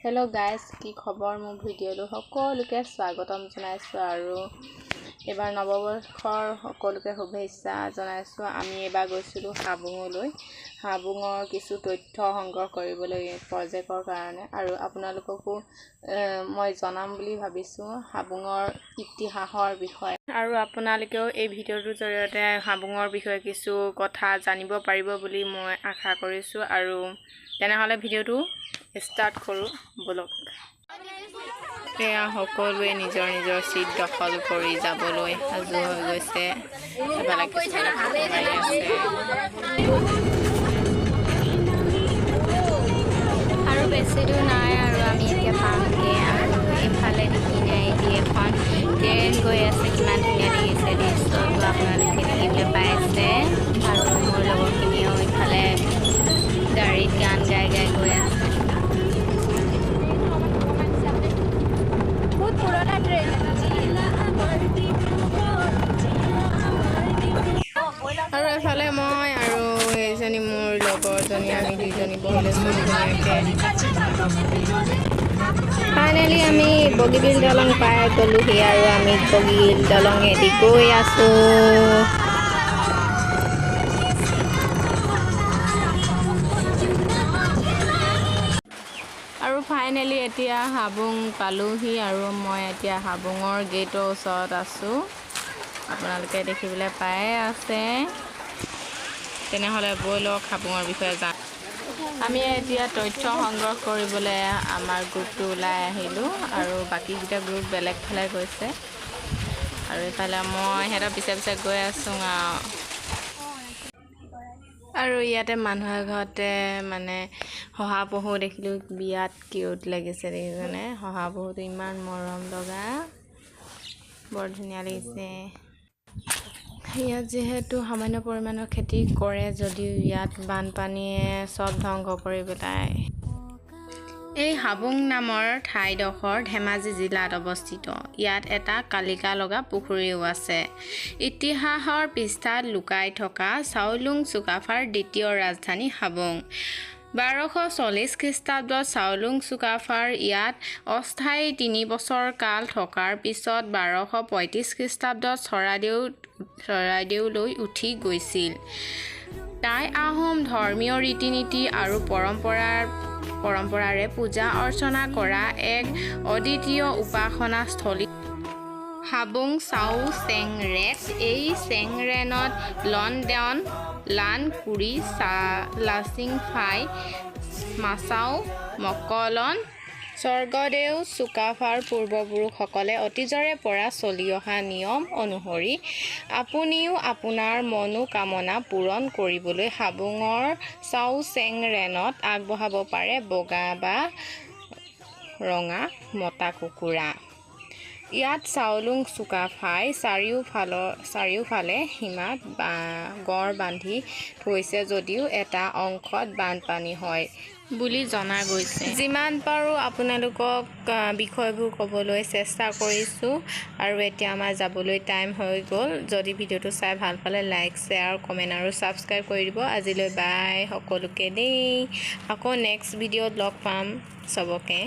Hello' guys, কি খবৰ? মোৰ ভিডিঅ'লৈ সকলোকে স্বাগতম জনাইছোঁ আৰু এইবাৰ নৱবৰ্ষৰ সকলোকে শুভেচ্ছা জনাইছোঁ। আমি এইবাৰ গৈছিলোঁ হাবুঙলৈ, হাবুঙৰ কিছু তথ্য সংগ্ৰহ কৰিবলৈ প্ৰজেক্টৰ কাৰণে, আৰু আপোনালোককো মই জনাম বুলি ভাবিছোঁ হাবুঙৰ ইতিহাসৰ বিষয়ে। আৰু আপোনালোকেও এই ভিডিঅ'টোৰ জৰিয়তে হাবুঙৰ বিষয়ে কিছু কথা জানিব পাৰিব বুলি মই আশা কৰিছোঁ। আৰু তেনেহ'লে ভিডিঅ'টো ষ্টাৰ্ট কৰোঁ ব'লক। এয়া সকলোৱে নিজৰ নিজৰ চিট দখল কৰি যাবলৈ সাজু হৈ গৈছে। এফালে কিছুমানে ফটো মাৰি আছে। আৰু বেছি দূৰ নাই আৰু আমি এতিয়া পামগৈ। আৰু এইফালে দেখি এদি এখন ট্ৰেইন গৈ আছে, কিমান ধুনীয়া দেখিছে দৃশ্যটো, আপোনালোকে দেখিবলৈ পাইছে। আৰু মোৰ লগৰখিনিও ইফালে গাড়ীত গান গাই গাই গৈ আছে। বহুত পুৰণা ট্ৰেইন। আৰু এফালে মই আৰু এইজনী মোৰ লগৰজনী, আমি দুইজনী বহি লৈছোঁ ধুনীয়াকৈ। ফাইনেলি আমি বগীবিল দলং পাই গ'লোহি আৰু আমি বগীবিল দলঙেদি গৈ আছোঁ। আৰু ফাইনেলি এতিয়া হাবুং পালোহি আৰু মই এতিয়া হাবুঙৰ গেটৰ ওচৰত আছোঁ। আপোনালোকে দেখিবলৈ পায়ে আছে। তেনেহ'লে ব'লক, হাবুঙৰ বিষয়ে জান। আমি এতিয়া তথ্য সংগ্ৰহ কৰিবলৈ আমাৰ গ্ৰুপটো ওলাই আহিলোঁ আৰু বাকীকেইটা গ্ৰুপ বেলেগ ফালে গৈছে। আৰু এইফালে মই সিহঁতৰ পিছে পিছে গৈ আছোঁ আৰু ইয়াতে মানুহৰ ঘৰতে মানে শহাপহু দেখিলোঁ, বিৰাট কিউট লাগিছে দেখিছেনে? শহাপহুটো ইমান মৰম লগা, বৰ ধুনীয়া লাগিছে। ইয়াত যিহেতু সামান্য পৰিমাণৰ খেতি কৰে যদিও ইয়াত বানপানীয়ে চব ধ্বংস কৰি পেলায়। এই হাবুং নামৰ ঠাইডোখৰ ধেমাজি জিলাত অৱস্থিত। ইয়াত এটা কালিকা লগা পুখুৰীও আছে। ইতিহাসৰ পৃষ্ঠাত লুকাই থকা চাওলুং চুকাফাৰ দ্বিতীয় ৰাজধানী হাবুং। 1240 খ্ৰীষ্টাব্দত চাওলুং চুকাফাৰ ইয়াত অস্থায়ী 3 বছৰ কাল থকাৰ পিছত 1235 খ্ৰীষ্টাব্দত চৰাইদেউলৈ উঠি গৈছিল। টাই আহোম ধৰ্মীয় ৰীতি নীতি আৰু পৰম্পৰাৰে পূজা অৰ্চনা কৰা এক অদ্বিতীয় উপাসনাস্থলী হাবুং চাও চেং ৰেত। এই চেংৰেনত লনডন লান কুৰি লাচিংফাই মাচাও মকলন স্বৰ্গদেউ চুকাফাৰ পূৰ্বপুৰুষসকলে অতীজৰে পৰা চলি অহা নিয়ম অনুসৰি আপুনিও আপোনাৰ মনোকামনা পূৰণ কৰিবলৈ হাবুঙৰ চাও চেংৰেনত আগবঢ়াব পাৰে বগা বা ৰঙা মতা কুকুৰা। ইয়াত চাওলুং চুকাফাই চাৰিওফালে সীমাত গড় বান্ধি থৈছে যদিও এটা অংশত বানপানী হয় বুলি জনা গৈছে। যিমান পাৰোঁ আপোনালোকক বিষয়বোৰ ক'বলৈ চেষ্টা কৰিছোঁ। আৰু এতিয়া আমাৰ যাবলৈ টাইম হৈ গ'ল। যদি ভিডিঅ'টো চাই ভাল পালে লাইক, শ্বেয়াৰ, কমেণ্ট আৰু ছাবস্ক্ৰাইব কৰি দিব। আজিলৈ বাই সকলোকে দেই। আকৌ নেক্সট ভিডিঅ'ত লগ পাম চবকে।